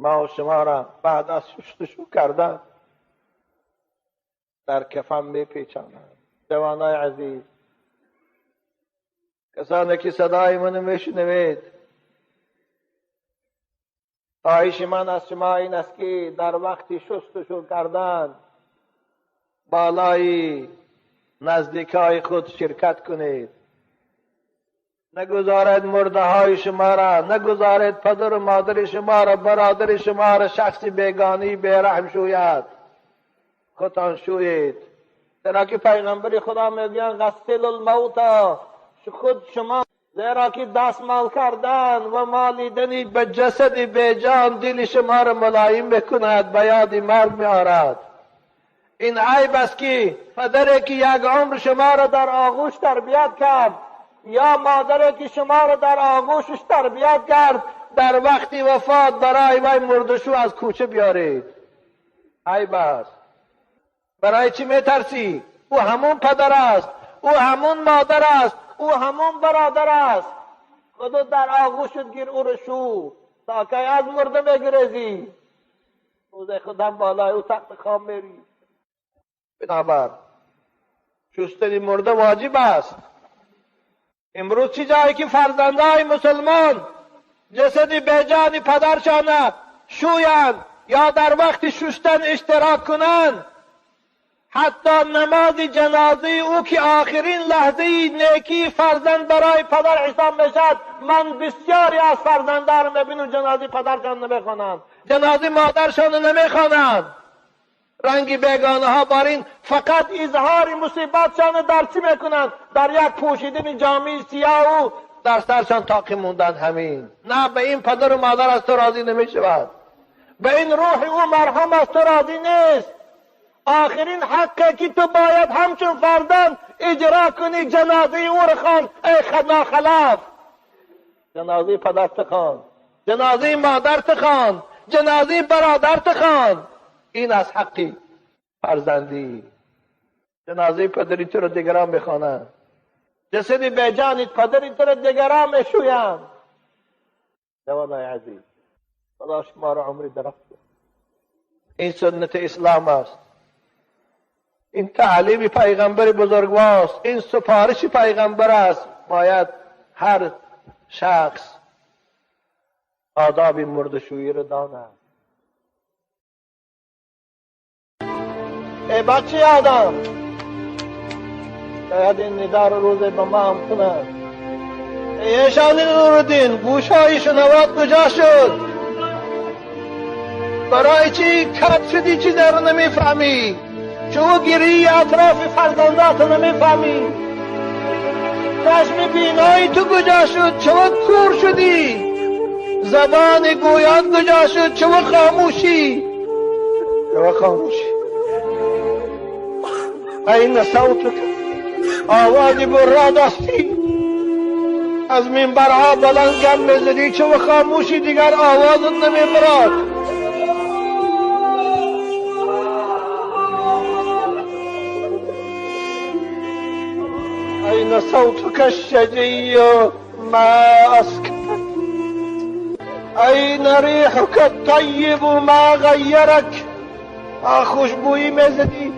ما و شما را بعد از شستشو کردن در کفن میپیچانند. جوانای عزیز، کسانی که صدای منو میشنوید، خواهش من از شما این است که در وقت شستشو کردن بالای نزدیکای خود شرکت کنید. نگذارد مرده های شما را، نگذارد پدر و مادر شما را، برادر شما را شخص بیگانی بیرحم شوید. خودتان شوید. زیرا که پیغمبر خدا میگویند غسل الموتا، خود شما، زیرا که دستمال کردن و مالیدن به جسد بیجان دل شما را ملایم میکند، به یاد مرگ میآورد. این عیب است که پدری که یک عمر شما را در آغوش تربیت کرد یا مادری که شما را در آغوشش تربیت کرد، در وقت وفات برای وی مردشو از کوچه بیارید. عیب است. برای چی میترسی؟ او همون پدر است، او همون مادر است، او همون برادر است. خودت در آغوشت گیر، او رو شو تا که از مرده میگریزی. روز خودم بالای او تخت خواب میری. بنابر شستن مرده واجب است. امروز چی جایی که فرزندای مسلمان جسد بیجان پدرشان شویند یا در وقت شستن اشتراک کنند، حتی نماز جنازه او که آخرین لحظه نیکی فرزند برای پدر حساب میشد، من بسیاری از فرزندان میبینم جنازه پدرشان نمیخوانند، جنازه مادرشان نمیخوانند. رنگ بیگانه ها بارین فقط اظهار مصیبتشان در چی میکنند؟ در یک پوشیدن جامعه سیاه و در سرشان تاقی موندن. همین. نه، به این پدر و مادر از تو راضی نمیشود، به این روح او مرحوم از تو راضی نیست. آخرین حقی که تو باید همچون فرزند اجرا کنی جنازه او را خوان. ای ناخلف، جنازه پدرت خوان، جنازه مادرت خوان، جنازه برادرت خوان. این از حقی فرزندی. جنازه پدری تو رو دیگران میخوانند، جسد بیجان پدری تو رو دیگران میشویند. جوانای عزیز، خدا شما را عمری درخت. این سنت اسلام است، این تعلیم پیغمبر بزرگوار است، این سفارش پیغمبر است. باید هر شخص آداب مردشویی را داند. ای بچه آدم، شاید این ندا رو روز به ما هم کنند. ای شان نورالدین، گوشهای شنوات کجا شد؟ برای چی کت شدی؟ چیز رو نمیفهمی؟ چو گیری اطراف فرزندات نمیفهمی؟ چشم بینایی تو کجا شد؟ چو کور شدی؟ زبان گویان کجا شد؟ چو خاموشی؟ چو خاموشی؟ این صوتک، آواز برا دستی از منبرها بلند گم میزدی، چو خاموشی؟ دیگر آوازت نمیبرد. أين صوتك الشجي ما أسكتك؟ أين ريحك الطيب ما غيرك؟ خوشبویی میزدی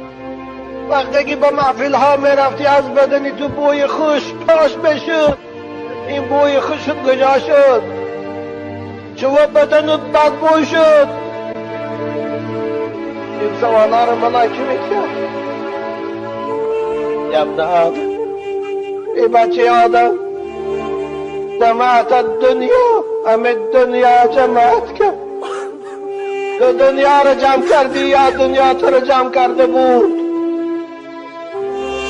وقتی که به محفل ها میرفتی، از بدنی تو بوی خوش پاش بشد. این بوی خوشت کجا شد؟ چو بدنت بدبوی شد؟ این سوالا رو ملائکه میکرد. یا ابن آدم، ای بچه آدم، جمعت الدنیا ام الدنیا جمعتک؟ تو دنیا رو جمع کردی یا دنیا تو رو جمع کرده بود؟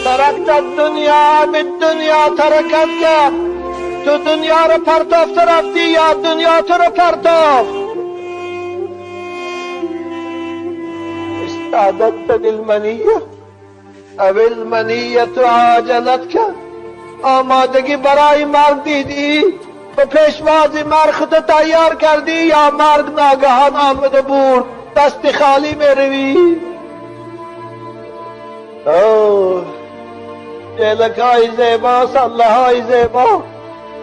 ترکت الدنیا ام الدنیا ترکتک؟ تو دنیا رو پرتافت رفتی یا دنیا تو رو پرتافت؟ استعددت للمنیه او المنیه عاجلتک؟ آمادگی برای مرگ دیدی؟ به پیشواز مرگ خود تیار کردی یا مرگ ناگهان آمده بود؟ دست خالی می روی؟ اوه جلک های زیبا، سله های زیبا،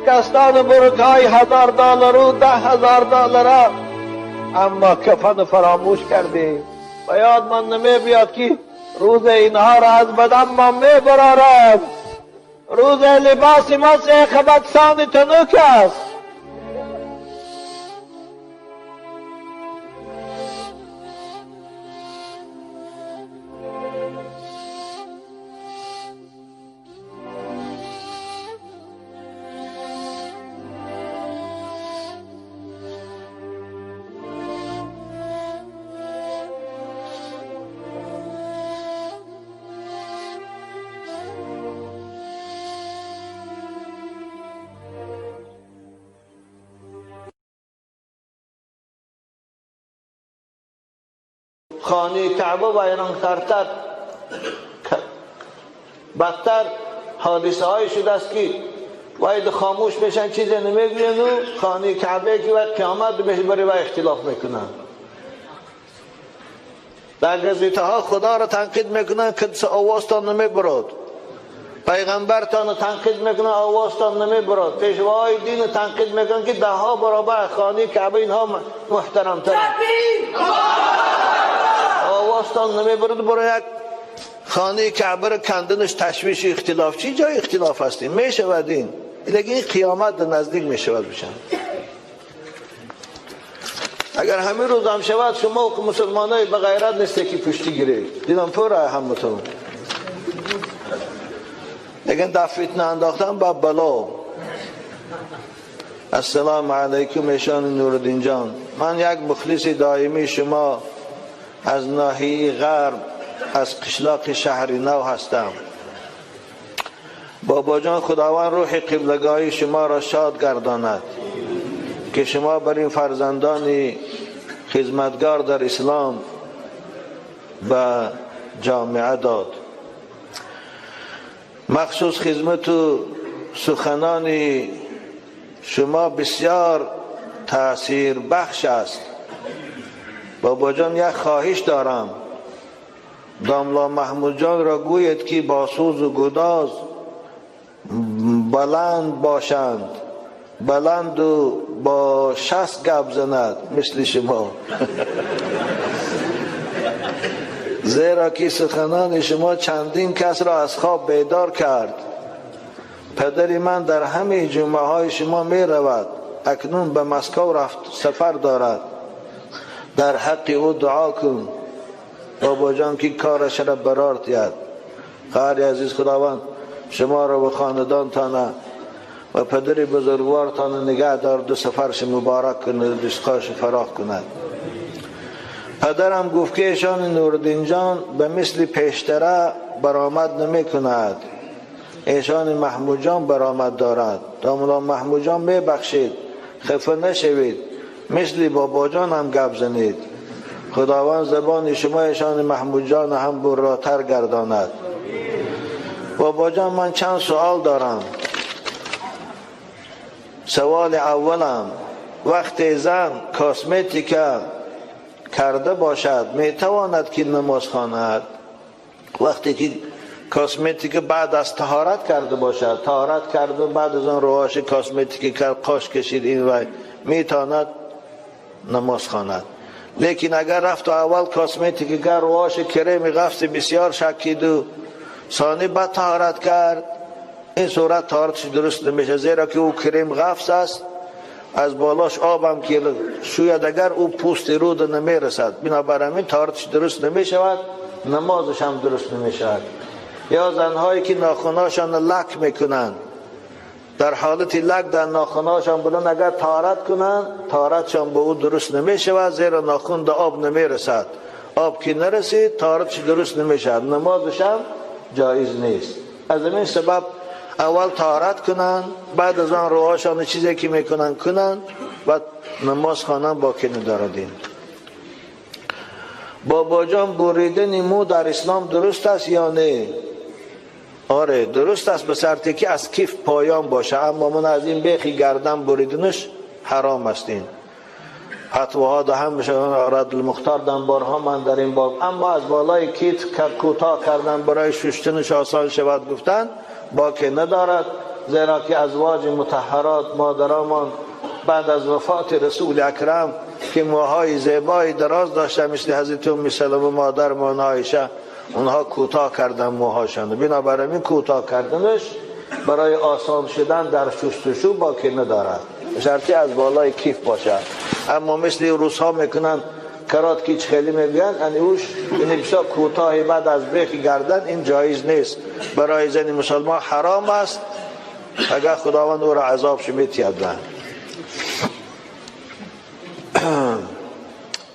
کستان برک های 1000 دلار و 10,000 دلار. اما کفن فراموش کردیم. و یاد من نمی بیاد که روز اینها را از بدن ما می برارم. روز لباس ما سه خبتسان تنوک است. خانه کعبه ویران کردتر بدتر حادثه های شده است که باید خاموش بشن، چیزی نمیگوین و خانه کعبه که وقت قیامت بشه برای وای اختلاف میکنن. در گزیته ها خدا را تنقید میکنن که آوازتان نمیبرد، پیغمبرتان را تنقید میکنن آوازتان نمیبرد، پیشواهای دین تنقید میکنن که ده ها برابر خانه کعبه اینها محترمتر. آواستان نمیبرد برای یک خانه کعبه را کندنش تشویش اختلاف. چی جای اختلاف هستیم؟ میشود این، لیکن این قیامت نزدیک میشود بشن. اگر همین روز هم شود شما که مسلمانای به غیرت نیسته که پشتی گیرید، دیدم پر همتون. لیکن در فتنه انداختن با بلا. السلام علیکم ایشان نورالدین جان، من یک مخلص دائمی شما از ناحیه غرب از قشلاق شهر نو هستم. بابا جان خداوند روح قبلگاهی شما را شاد گرداند که شما بر این فرزندان خدمتگار در اسلام به جامعه داد. مخصوص خدمت و سخنان شما بسیار تاثیر بخش است. بابا جان یک خواهش دارم، داملا محمود جان را گوید که با سوز و گداز بلند باشند، بلند و با 60 گپ زند مثل شما. زیرا که سخنان شما چندین کس را از خواب بیدار کرد. پدر من در همه جمعه های شما می رود، اکنون به مسکو رفت سفر دارد. در حق او دعا کن بابا جان که کارش را برار دید. خواهر عزیز، خداوند شما را و خاندانتان و پدر بزرگوارتان نگه دارد و سفرش مبارک کند و رزقش فراخ کند. پدرم گفت که ایشان نورالدین جان به مثل پیشتره برآمد نمی کند، ایشان محمود جان برآمد دارد. داملا محمود جان می بخشید، خفه نشوید، مثل بابا جان هم گپ زنید. خداوند زبان شما ایشان محمود جان هم براتر گرداند. بابا جان من چند سوال دارم. سوال اولم، وقتی زن کاسمتیکا کرده باشد میتواند که نماز خواند؟ وقتی که کاسمتیک بعد از طهارت کرده باشد، طهارت کرده بعد از آن رواش کاسمتیک کرد، قاش کشید این وای، میتواند نماز خواند. لیکن اگر رفت و اول کاسمتیک کرد، رواش کریم غفص بسیار شکید و ثانی بعد طهارت کرد، این صورت طهارتش درست نمیشه، زیرا که او کریم غفص است، از بالاش آبم که شوید اگر او پوست رود نمیرسد، بنابراین طهارتش درست نمیشود، نمازش هم درست نمیشود. یا زنهایی که ناخناشان لک میکنند، در حالت لک در ناخناشان بودن، اگر طهارت کنند طهارتشان به او درست نمیشود، زیرا ناخن در آب نمیرسد، آب که نرسید طهارتش درست نمیشود، نمازش هم جایز نیست. از این سبب اول طهارت کنن، بعد از آن روهاشان چیزی که میکنن کنن و نماز خوانن باکی نداردین. بابا جان بریدن مو در اسلام درست است یا نه؟ آره درست است، به شرطی که از کیف پایان باشه، اما من از این بیخی گردن بریدنش حرام است. این فتواها ده هم میشه، رد المختار دم بارها من در این باب، اما از بالای کیت کوتاه کردن برای شستنش آسان شود گفتن باکی ندارد، زیرا که ازواج مطهرات مادرمان بعد از وفات رسول اکرم که موهای زیبای دراز داشته مثل حضرت ام سلمه مادرمان عایشه، اونها کوتاه کردن موهاشان. بنابراین کوتاه کردنش برای آسان شدن در شستشو باکی ندارد، شرطی از بالای کیف باشد. اما مثل روس ها میکنن کرات که خیلی میگن انیوش این بسیار کوتاه بعد از بیخ گردن، این جایز نیست، برای زن مسلمان حرام است. اگر خداوند او را عذاب میتید.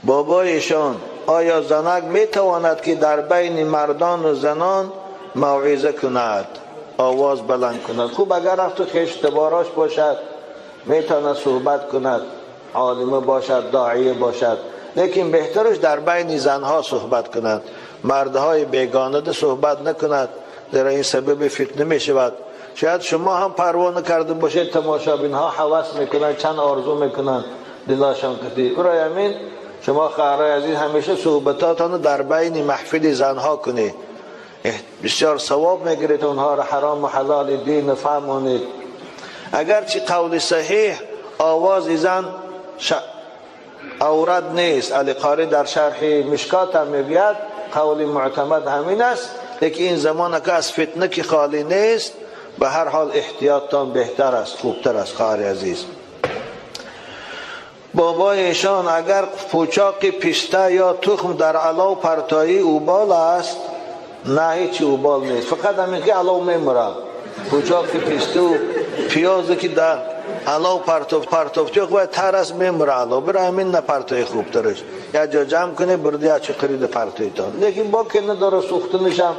بابایشان آیا زنک میتواند که در بین مردان و زنان موعظه کند، آواز بلند کند؟ خوب اگر رفت و خویشتباراش باشد میتواند صحبت کند، عالمه باشد، داعیه باشد، لیکن بهترش در بین زنها صحبت کند، مردهای بیگانه صحبت نکند، در این سبب فتنه میشود. شاید شما هم پروا نکرده باشید، تماشابین ها هوس میکنند، چند آرزو میکنند دلاشان کتی. برای همین شما خواهرای عزیز همیشه صحبتاتان در بین محفل زنها کنید، بسیار ثواب میگیرید، اونها را حرام و حلال دین فهمانید. اگرچه قول صحیح آواز زن عورت نیست، علی قاری در شرح مشکات هم میگوید قول معتمد همین است، لیکن این زمان که از فتنه که خالی نیست، به هر حال احتیاطتان بهتر است، خوبتر است. خواهر عزیز، بابایشان اگر پوچاق پسته یا تخم در علاو پرتایی اوبال است؟ نه، هیچ اوبال نیست، فقط همین که علاو میمره. پوچاق پسته و پیاز که در علاو پرتوفتی باید تر است میمره علاو، برای همین نه پرتای خوبترش یا جا جمع کنی برده یا چه خرید پرتایتان. لیکن با که نداره سوختنشم